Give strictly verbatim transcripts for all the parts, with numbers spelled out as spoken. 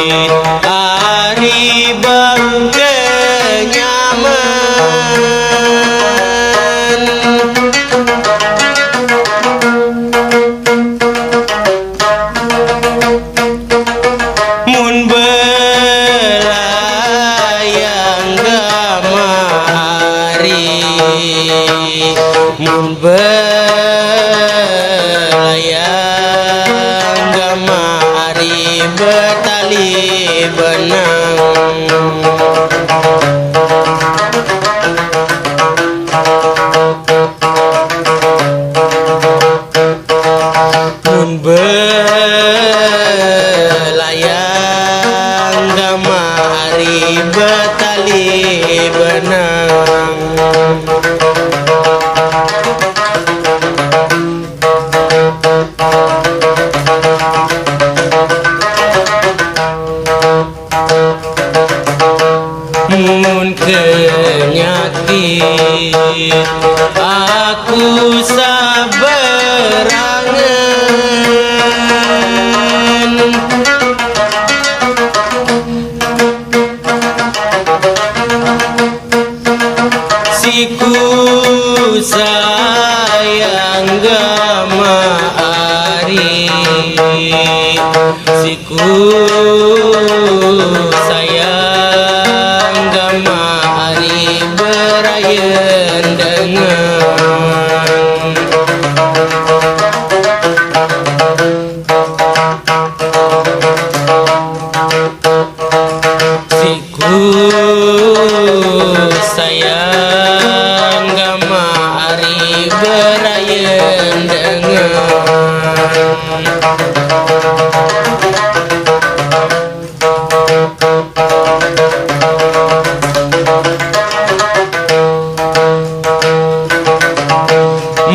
Ari bangke nyaman. Mun belayang kamari, mun belayang kamari betali benang. Mun belayang kamari betali benang. Mun kenyaki aku saberangan, siku sayang kamari, siku sayang kamari berayan dengan. Siku sayang kamari berayan dengan.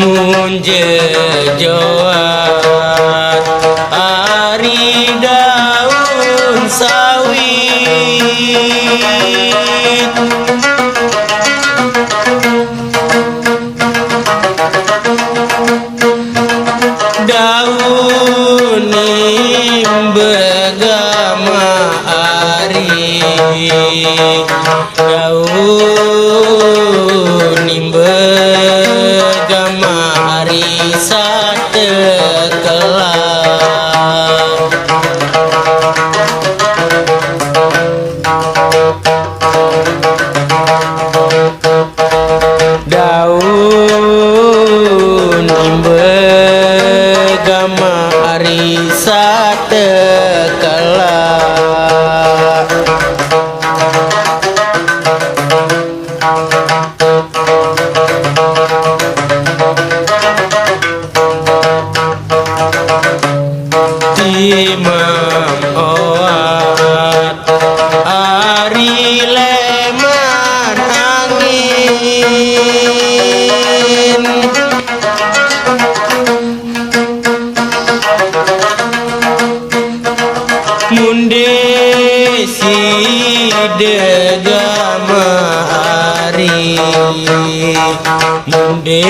Mun jejoan ari daun sawit, daun nimbe kamari, daun nimbe kamari satekela. Daun nimbe kamari satekela. Imam Oat ari leman angin. Munde side kamari, munde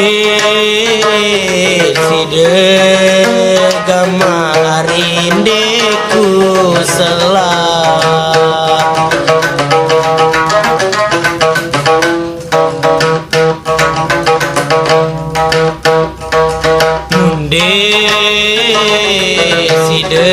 side kamari ndeku sela. Munde side